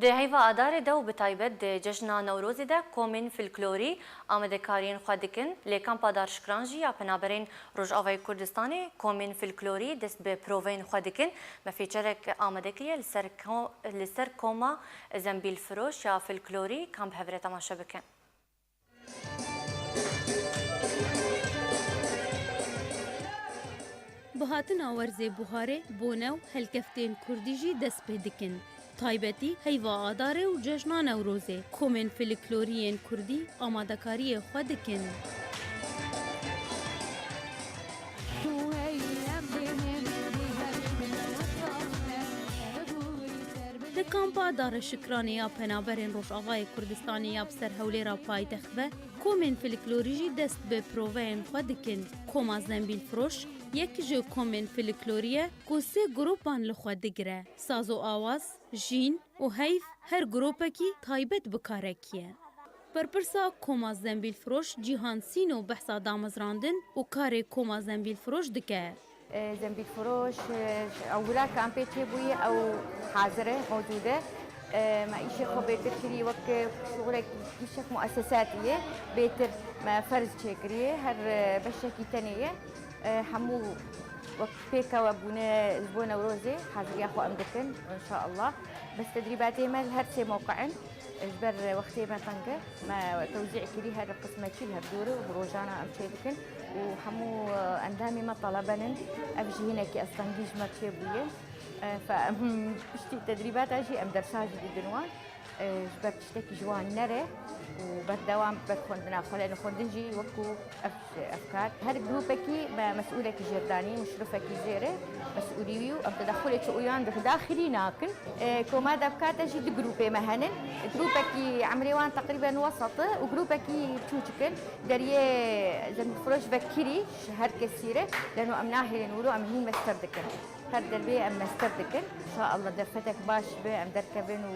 Di heyva Adarê de û bi taybet di cejna Newrozê de komên folklorî amadekariyên xwe dikin, lê kampa Darşikran jî ya penaberên Rojavayê Kurdistanê komên folklorî dest bi proveyên xwe dikin. Me fêçerek amade kiriye li ser ko-, li ser koma Zembîlfiroş ya folklorî, kan bi hev re temaşe bikin. Bi hatina werzê buharê, bone û helkeftên kurdî jî dest pê dikin. Taybetî heyva Adarê û cejna Newrozê, komên folklorî yên kurdî amadekariyê xwe dikin. Li kampa Dara Şikranê ya Penaberên Rojavayê Kurdistanê ya bi ser Hewlêra paytext ve, komên folklorî jî dest bi proveyên xwe dikin. Koma Zembîlfiroş yek ji komên folklorî ye ku sê gropan li xwe digire, saz û awaz, jîn û heyv, her gropekî taybet bi karekî ye. Berpirsa Koma Zembîlfiroş Cîhan Sîno behsa damezrandin û karê Koma Zembîlfiroş dike. E, Zembîlfiroş, e, ewila kampê çêbûyî ew hazir e, mewcûd e. E, me îşê xwe bêtir kirî wek şixulek, îşek muesesatî ye bêtir. Me ferz çêkiriye, her, e, beşekî tenê ye. E, hemû wek pêkewe bûne ji bo Newrozê, haziriya xwe em dikin, inşallah. Bes tedrîbatê me li her sê mewqe'in, e, ji ber wextê me teng e. Me tewzî kirî her qismekî li hevdû re û bi rojana em çêdikin û hemû, e, endamê me telebe nin. Ev jî hinekî astengî ji me çêbûye. E, fe em piştî tedrîbata jî em dersa jî didin wan. E, ji ber tiştekî ji wan nere û berdewam ber xwendina xwe, lê xwendin jî wekû ev, ev kar. Her grûpekî me mesûlekî jêr danî, muşrifekî jêr e, mesûlî wî û em tedexulê çi uyan di daxilî nakin. E, koma debkate jî du grûpê me henin. Grûpekî emrê wan teqrîben wesat e û grûpekî çûçik in. Deriyê zembîlfiroş vekirî ji her kesî re, leno em nahêlin wilo, em hîn mestir dikin. Her derbê em mestir dikin. Înşaallah derfetek baş be, em derkevin û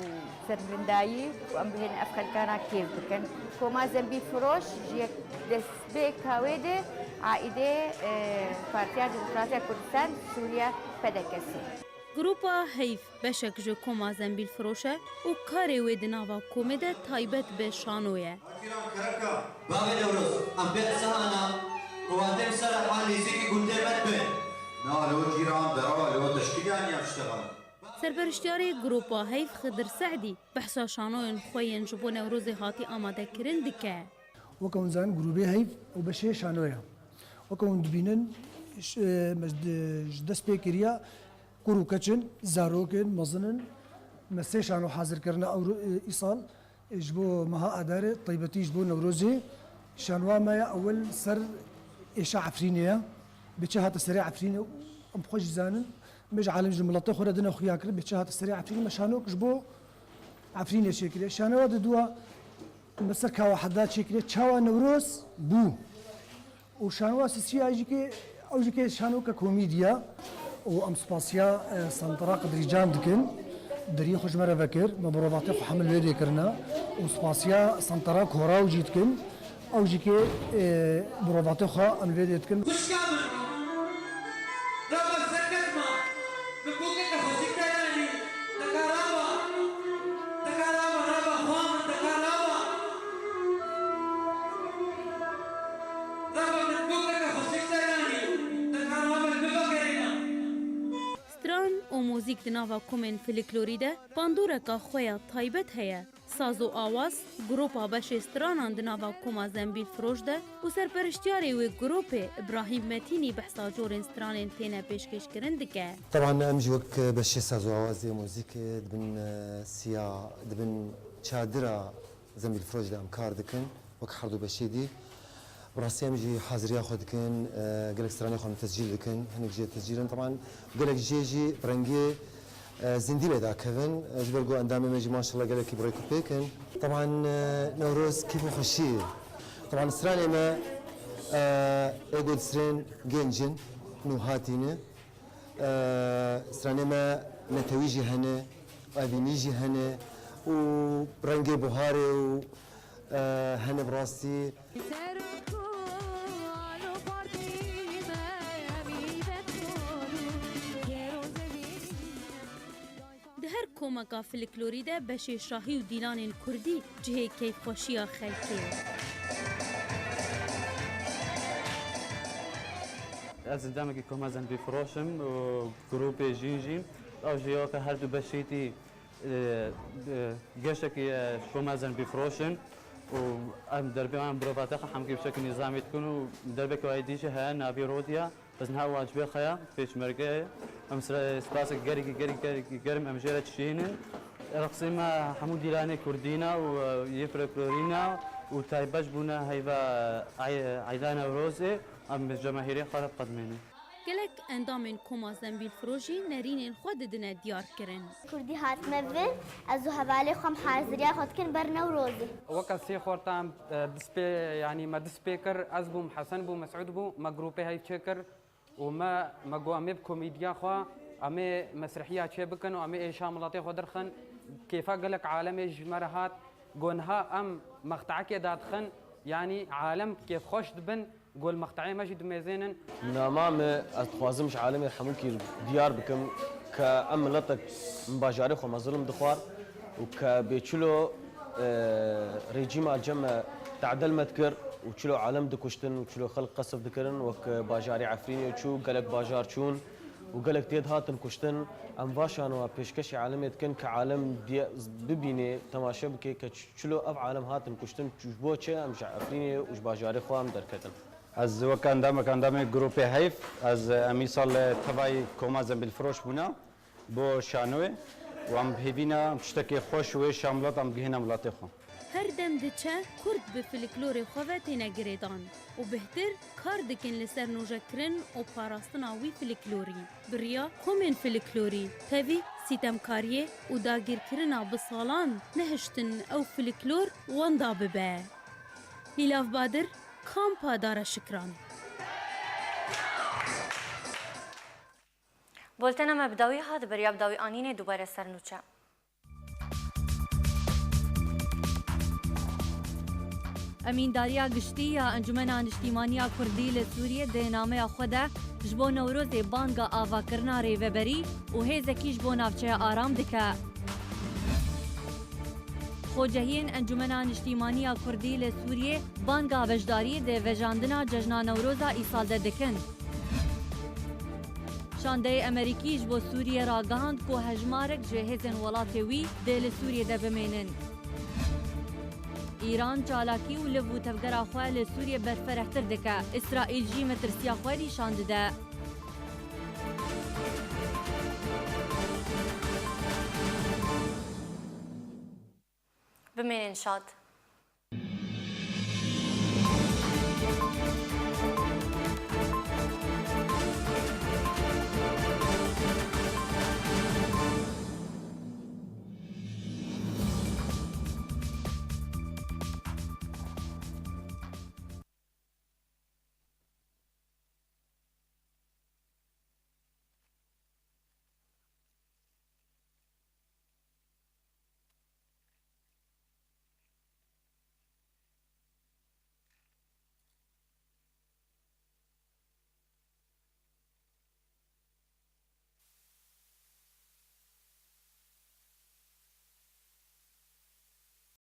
serbilindayî û em bihêlin ev xelkana kêf bikin. Koma Zembîlfiroş ji yek destpêka wê de aîdê, e, Partiya Demokratîk ya Kurdistan Sûriye, P D K'sî. Grupa Heyv beşek ji Koma Zembîlfiroş e û karê wê di nava komê de taybet bi şano ye. Hakiran Kereka, Bavê Newroz, em pê qise ana, ku wan têm ser a nêzîkî gundê me dibe. Na li we cîran, dera li we teşkîl yanî ev tişte xwe. Serperiştiyarê Grupa Heyv Xidir Se'dî behsa şanoyên xwe yên ji bo Newrozê hatî amadekirin dike. Weke hûn zanin grûbê Heyv û beşê şano ye. Weke hûn dibînin, ş-, e, me ji, ji dest pê kiriya kur û keç in, zarok in, mezin in. Me sê şano hazir kirine ewro-, e, îsal. Ji bo meha Adarê, taybetî ji bo Newrozê, şanoya me ya ewil ser êşa Efrînê ye. Bi çi hate serê Efrînê, em xwe jî zanin. Me ji alem ji miletê xwe re dine xuya kir, bi çi hate serê Efrînê, me şanok ji bo Efrînê çêkiriye. Şanoya di dua me ser Kawa Heda çêkiriye, çawa Newroz bû. Û şanoya sisiya jî ke, ew jî ke şanoke komîdî ye. Û em spasiya, e, Santara Qedrîcan dikin. Deriyê xwe ji me re vekir. Me bi rovatê xwe hemil vê dê kirine. Û spasiya Santara Koraw jî dikin. Ew jî ke, e, bi rovatê xwe em vê dê dikin. Xwişka min, reba serketma, min kokeke xweşik te yanî, te ka raba, te ka raba, reba xwa min, te ka raba. Reba min kokeke xweşik te yanî, te ka raba li min vegerîna. Stran û muzîk di nava komên filiklorî de bandoreka xwe ya taybet heye. Saz û awaz, gropa beşê stranan di nava koma Zembîlfiroş de û serperiştiyarê wê gropê Îbrahîm Metînî behsa corên stranên têne pêşkêşkirin dike. Teban em jî wek beşê saz û awazê muzîkê di bin, e, siya, di bin çadira Zembîlfiroş de em kar dikin, wek her du beşê dî. Bi rastî em jî haziriya xwe dikin, e, gelek stranê xwe em tescîl dikin, hinek jê tescîl in. Teban gelek jê jî bi rengê, e, zindî lê dakevin. E, ji ber ku endamê me jî maşallah gelekî bi rêk û pêk in. Teban, e, Newroz kêf û xweşî ye. Teban stranê me, e, ê ku di strên genc in, nûhatî ne. E, stranê me netewî jî hene, evînî jî hene û rengê buharê û, e, hene bi rastî. Di her komeka filiklorî de beşê şahî û dîlanên kurdî cihê keyfxweşiya xelkê ye. Ez endamekî koma Zembîlfiroş im û grûpê Jîn jî. Ew jî weke her du beşîtî, e, e, geşekî, e, koma Zembîlfiroş in û em derbê wan bi rovatê xwe hemkî bi şekil nîzamî dikin û derbeke wayî dî jî heye navî Rodiya. Ez niha wan ji bê xeya pêşmerge ye. Em sira-, spasek gerekî, gerekî, gerekî germ em jê re dişînin. Reqsê me hemû dîlanê kurdî ne û, e, yê folklorî ne û taybet bûne heyva, e, Ey-, Eyda Newrozê. Em bi cemahîrê xwe re biqedimînin. Gelek endamên koma Zembîlfiroş jî nerînên xwe didine diyarkirin. Kurdî hatime vir, ez û hevalê xwe em haziriya xwe dikin ber Newrozê. Weke sê xorta em, e, destpê, yanî me dest pê kir, ez bûm, Hesen bû, Mesûd bû, me grûpê heyv çêkir. Û me, me got, em ê bi komîdiya xwe, em ê mesrehiya çê bikin û em ê êşa miletê xwe derxin. Kêfa gelek alemê ji me re hat. Got, niha em mexteekê dadixin, yanî alem kêfxweş dibin, got, li mexteeyê me jî dimêzênin. Nama me, ez dixwazim ji alemê hemûkî diyar bikim ke em miletek min bajarê xwe me zilm dixwar û ke bêçilo Rejîma cem me tedel me dikir û çilo alem dikuştin û çilo xelk qesf dikirin, wek bajarê Efrînê çû, gelek bajar çûn û gelek tê de hatin kuştin. Em va şanoya pêşkêşî alemê dikin ke alem diye bibîne, temaşe bike ke çilo ev alem hatin kuştin, ji bo çi em ji Efrînê û ji bajarê xwe em derketin. Ez wek endamek, endamê grûpê Heyf, ez, em îsal tevayî koma Zembîlfiroş bûne bo şanoyê û em bi hêvî ne em tiştekê xweş wê şan milet em bigihîne miletê xwe. Her dem diçe, Kurd bi filiklorê xwe ve têne girêdan û bihtir kar dikin li ser nûjekirin û parastina wî filiklorî. Bi riya komên filiklorî, tevî sîtemkariyê û dagîrkirina bi salan nehiştin ew filiklor wenda bibe. Lîlav Badir, Kampa Dara Şikran. Bultena me bi dawî hat, beriya bi dawî anînê dubare ser nûçe. Emîndariya Giştî ya Encûmena Niştîmaniya Kurdî li Sûriyê di nameya xwe de ji bo Newrozê banga avakirina rêveberî û hêzekî ji bo navçeya aram dike. Xwecehiyên Encûmena Niştîmaniya Kurdî li Sûriyê banga beşdariyê di vejandina Cejna Newroza îsal de dikin. Şandeyê Emerîkî ji bo Sûriyê ragihand ku hejmarek ji hêzên welatê wî dê li Sûriyê de bimênin. Îran çalakî û liv û tevgera xwe li Sûriyê berferehtir dike, Îsraîl jî metirsiya xwe nîşan dide. Bimênin şad.